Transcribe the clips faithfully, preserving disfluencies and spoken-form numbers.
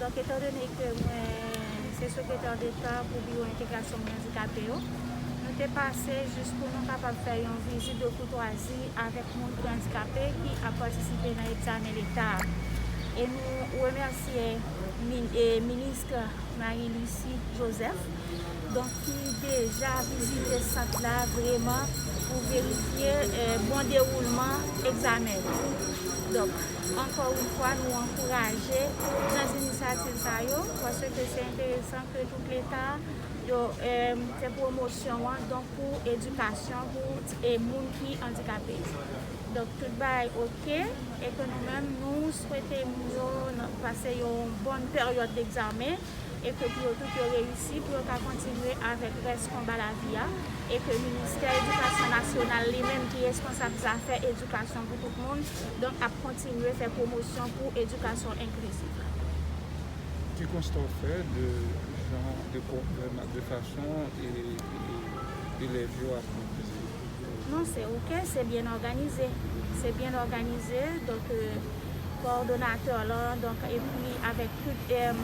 Donk, etandone ke mwen se sekretè deta pou Biwo Entegrasyon Moun Andikape yo, nou te pase jis pou nou kapab fè yon vizit de koutwazi avèk moun ki andikape ki ap patisipe nan egzamen leta a. E nou remèsye min-, e, minis Marie Lucie Joseph, donk, ki deja vizite sant la vrèman pou verifye, eh, bon dewoulman egzamen yo. Donk, ankò yon fwa, nou ankouraje jan inisyativ sa yo, paske se enteresan ke tout leta yo, eh, fè pwomosyon an, donk, pou edikasyon pou, eh, moun ki andikape. Donk, tout bagay oke, e ke nou menm, nou swete moun yo nan, pase yon bòn peryòd egzamen, e ke pou yo tout yo reyisi, pou yo ka kontinye avèk rès konba lavi a, e ke Ministè Edikasyon Nasyonal li menm ki responsab zafè edikasyon pou tout moun, donk ap kontinye fè pwomosyon pou edikasyon enklizif. Ki konsta w fè de jan, de, de fason e, e, elèv yo ap pwodize? Non, se oke, se byen òganize. Se byen òganize, donk, eh, kowòdonatè lan, donk, epi avèk tout, eh,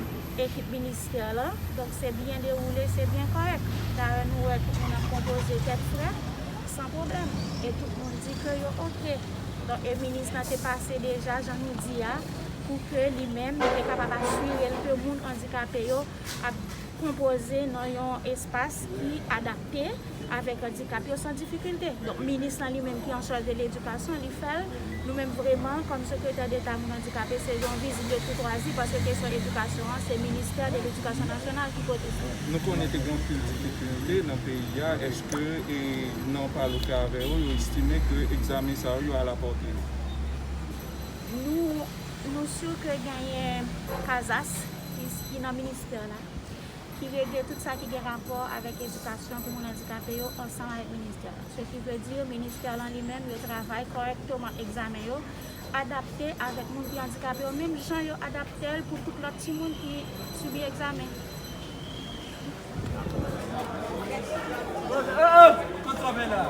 ekip ministè lan, donk, se byen dewoule, se byen kòrèk. Dayè, nou wè tout moun ap konpoze tèt frè, san pwoblèm. E tout moun di ke yo oke. Donk, e minis lan te pase deja, jan nou di a, pou ke li menm, li te kapab asire l ke moun andikape yo ap konpoze nan yon espas ki adapte avèk andikap yo san difikilte. Donk, minis lan li menm ki an chaj de ledikasyon, li fè l. Nou menm vrèman, kòm sekretè deta moun andikape, se yon vizit de koutwazi, paske kesyon edikasyon an, se Ministè de Ledikasyon Nasyonal ki pote sa. Nou konnen te gen anpil difikilte nan peyi a. Èske, e, nan pale w fè avè yo, yo estime ke egzamen sa yo, yo alapòte yo? Nou, nou si ke genyen kazas ki, ki nan ministè la, ki regle tout sa ki gen rapò avèk edikasyon pou moun andikape yo ansanm avèk ministè la. Se ki vle di, ministè lan li menm, yo travay kòrèkteman egzamen yo, adapte avèk moun ki andikape yo, menm jan yo adapte l pou tout lòt timoun ki sibi egzamen. Kot sa w fè la?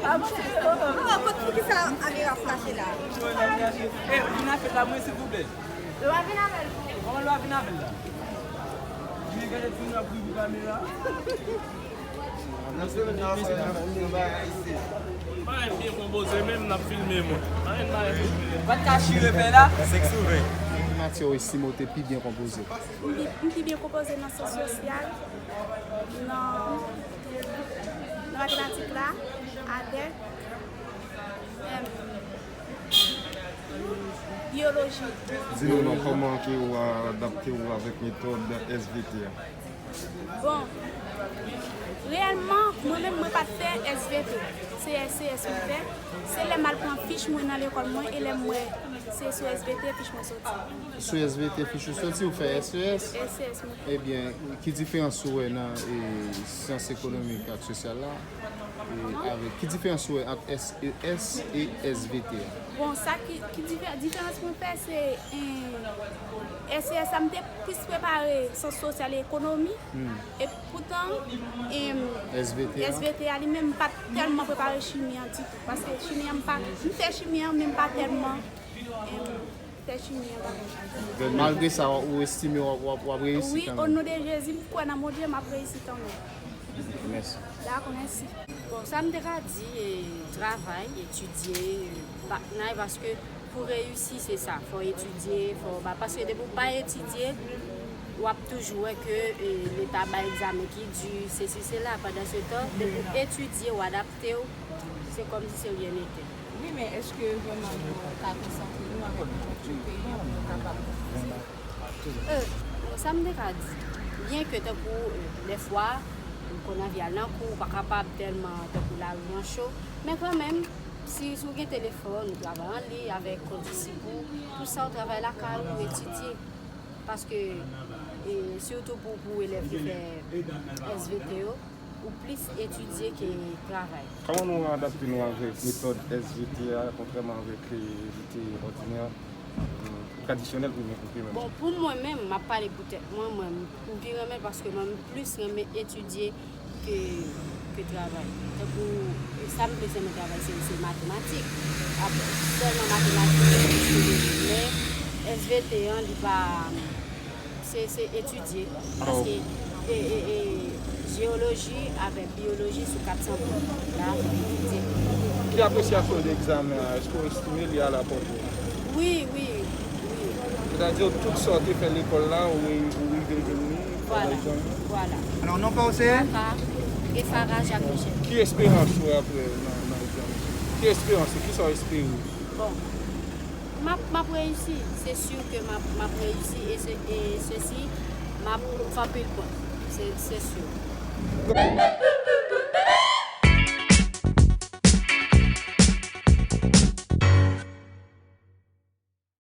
Ah, kot, poukisa kamera ap kache la? Eh, vin avè l la, mwen, silvouplè. Yo pa vin avè l. Kòman yo pa vin avè l la? Vin gade timoun ap ri pou kamera. Mwen byen konpoze menm, n ap filme mwen. Anyen pa. Ou pa t ka chire fè la? Senk sou ven. Ki matyè w estime w te pi byen konpoze? M pi, m pi byen konpoze nan syans sosyal, nan, nan matematik la, avèk, em, biyoloji. Di nou non, kòman ke w adapte w avèk metòd S V T a? Bon, reyèlman, mwen menm, mwen pa t fè S V T. Se S E S mwen fè. Se lè m al pran fich mwen nan lekòl mwen e lè m wè se sou S V T fich mwen soti. Sou S V T fich ou soti, ou fè S E S? S E S mwen fè. Ebyen, ki diferans ou wè nan, e, syans ekonomik ak sosyal la? E, avèk, ki diferans ou wè ant S E S e S V T a? Bon, sa ki, ki diferans mwen fè, se, eh, S E S la, m te plis prepare syans sosyal e ekonomi. Hmm. E poutan, em, S V T a? S V T a li menm, m pa t tèlman prepare chimi an ditou. Paske chimi an, m pa, m fè chimi an, men m pa tèlman, em, fè chimi an, pa. Malgre sa, ou estime w ap, w ap, w ap reyisi kanmenm? Wi, o non de Jezi, m kwè nan Bondye, m ap reyisi kanmenm. Mèsi. Dakò, mèsi. Bon, sa m te ka di, e, travay, etidye, e, pa, nan, paske pou reyisi, se sa, fò etidye, fò, ba, paske depi w pa etidye, w ap toujou wè ke, e, leta bay egzamen ki di, sesi, sela. Pandan se tan, depi w etidye, w adapte w, se kòmsi se ryen nete. Wi, men èske vrèman nou ka konsantre nou avèk nou pwòp peyi an pou nou kapab konpoze? E, bon, sa m te ka di, byen ke tankou, e, dèfwa, ou konn anvi al nan kou, ou pa kapab tèlman, tankou lari an cho, men kanmenm, si, si w gen telefòn, ou travay an liy avèk kondisip ou, tou sa w travay lakay ou, etidye. Paske, e, sitou pou, pou elèv ki fè S V T yo, ou plis etidye ke travay. Kòman nou adapte nou avèk metòd S V T a, kontrèman avèk, e, S V T òdinè, e, tradisyonèl, pou mwen, pou mwen menm? Bon, pou mwen menm, m ap pale pou tèt mwen, mwen, m pi renmen l paske mwen, m plis renmen etidye ke, ke travay. Tankou, e, sa m plis renmen travay, se, se matematik. Apre, sèlman matematik, men, S V T an, li pa, se, se etidye. Paske e, e, e, jewoloji avèk biyoloji sou kat san pwen la, fòk etidye. Ki apresyasyon w de egzamen an? Èske w estime li a la pòtè? Wi, wi, wi. Sètadi, tout sa w te fè lekòl la, ou, ou rive jwenn li? Vwala, vwala. Alò, non pa w se? Kaka e Farah Jacques Michel. Ki esperans ou apre nan, nan egzamen? Ki esperans ou? Ki sa w espere? Bon, m ap, m ap reyisi. Se si ke m ap, m ap reyisi e se, e se si m ap fè anpil pwen. Se, se si.